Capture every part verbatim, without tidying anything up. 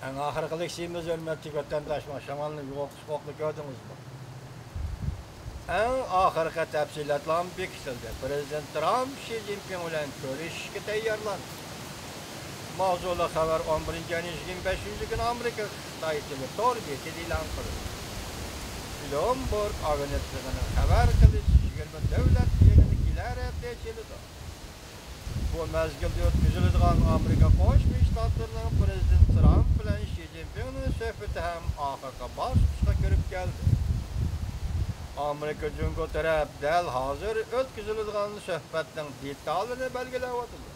ئەڭ ئاخىرقى لېكسىيىمىز، ھۆرمەتلىك ۋەتەنداشلار، شامالنى يوغان قۇشقاقنى كۆردىڭىزمۇ؟ ئەڭ ئاخىرقى تەپسىلاتلارمۇ بېكىتىلدى. پىرېزىدېنت ترامپ شى جىنپىڭ بىلەن كۆرۈشۈشكە تەييارلاندى. ماۋزۇلۇق خەۋەر ئون بىرىنچى ئاينىڭ يىگىرمە بەشىنچى كۈنى ئامېرىكا خىتاي تېلېتور بېتىدە ئېلان قىلىندى. بلومبېرگ ئاگېنتلىقىنىڭ خەۋەر قىلىشىچە، يىگىرمە دۆلەت يىغىنى كېلەر ھەپتە ئېچىلىدۇ. بۇ مەزگىلدە ئۆتكۈزۈلىدىغان ئامېرىكا قوشما شتاتلىرىنىڭ پىرېزىدېنت ترامپ بىلەن شى جىنپىڭنىڭ سۆھبىتى ھەم ئاخىرقى باسقۇچقا كىرىپ كەلدى. ئامېرىكا جۇڭگو تەرەپ دەل ھازىر ئۆتكۈزۈلىدىغان سۆھبەتنىڭ دېتالىنى بەلگىلەۋاتىدۇ.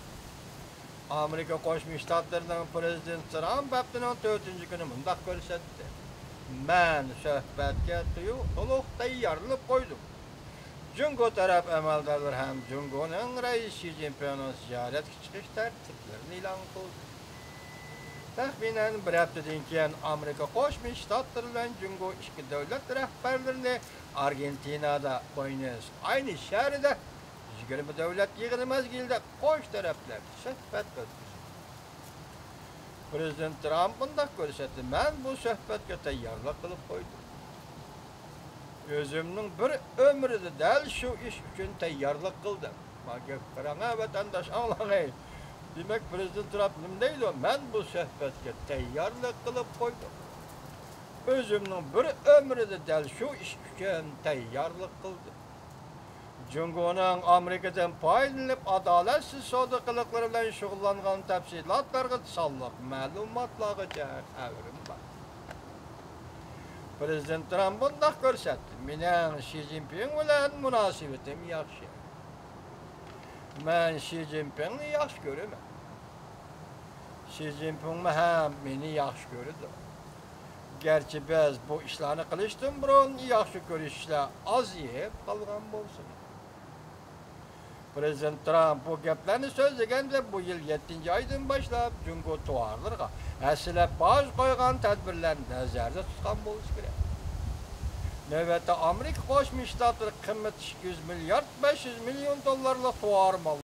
ئامېرىكا قوشما شتاتلىرىنىڭ پىرېزىدېنتى ترامپ ھەپتىنىڭ تۆتىنچى كۈنى مۇنداق كۆرسەتتى: مەن سۆھبەتكە تۇيۇ-، تولۇق تەييارلىنىپ قويدۇم. جۇڭگو تەرەپ ئەمەلدارلىرى ھەم جۇڭگونىڭ رەئىسى شى جىنپىڭنىڭ زىيارەتكە چىقىش تەرتىپلىرىنى ئېلان قىلدى. تەخمىنەن بىر ھەپتىدىن كېيىن ئامېرىكا قوشما شتاتلىرى بىلەن جۇڭگو ئىككى دۆلەت رەھبەرلىرىنى ئارگېنتىنادا بۇينوس ئايرېس شەھىرىدە يىگىرمە دۆلەت يىغىنى مەزگىلىدە قوش تەرەپلەمە سۆھبەت ئۆتكۈزدى. پىرېزىدېنت ترامپ مۇنداق كۆرسەتتى: مەن بۇ سۆھبەتكە تەييارلىق قىلىپ قويدۇم. ئۆزۈمنىڭ بىر ئۆمرىدە دەل شۇ ئىش ئۈچۈن تەييارلىق قىلدىم. ما گەپكە قاراڭ ھە، ۋەتەنداش، ئاڭلاڭ ھەي. دېمەك، پىرېزىدېنت ترامپ نېمە دەيدۇ؟ مەن بۇ سۆھبەتكە تەييارلىق قىلىپ قويدۇم. ئۆزۈمنىڭ بىر ئۆمرىدە دەل شۇ ئىش ئۈچۈن تەييارلىق قىلدىم. جۇڭگونىڭ ئامېرىكىدىن پايدىلىنىپ، ئادالەتسىز سودا قىلىقلىرى بىلەن شۇغۇللانغان تەپسىلاتلارغا، سانلىق مەلۇماتلارغىچە خەۋىرىم بار. پىرېزىدېنت ترامپ مۇنداق كۆرسەتتى: مېنىڭ شى جىنپىڭ بىلەن مۇناسىۋىتىم ياخشى. مەن شى جىنپىڭنى ياخشى كۆرىمەن. شى جىنپىڭمۇ ھەم مېنى ياخشى كۆرىدۇ. گەرچە بىز بۇ ئىشلارنى قىلىشتىن بۇرۇن ياخشى كۆرۈشۈشلەر ئازىيىپ قالغان بولسىمۇ. پىرېزىدېنت ترامپ بۇ گەپلەرنى سۆزلىگەندە، بۇ يىل يەتتىنچى ئايدىن باشلاپ جۇڭگو تاۋارلىرىغا ھەسسىلەپ باج قويغان تەدبىرلەرنى نەزەردە تۇتقان بولسا كېرەك. نۆۋەتتە ئامېرىكا قوشما شتاتلىرى قىممىتى ئىككى يۈز مىليارد بەش يۈز مىليون دوللارلىق تاۋار مال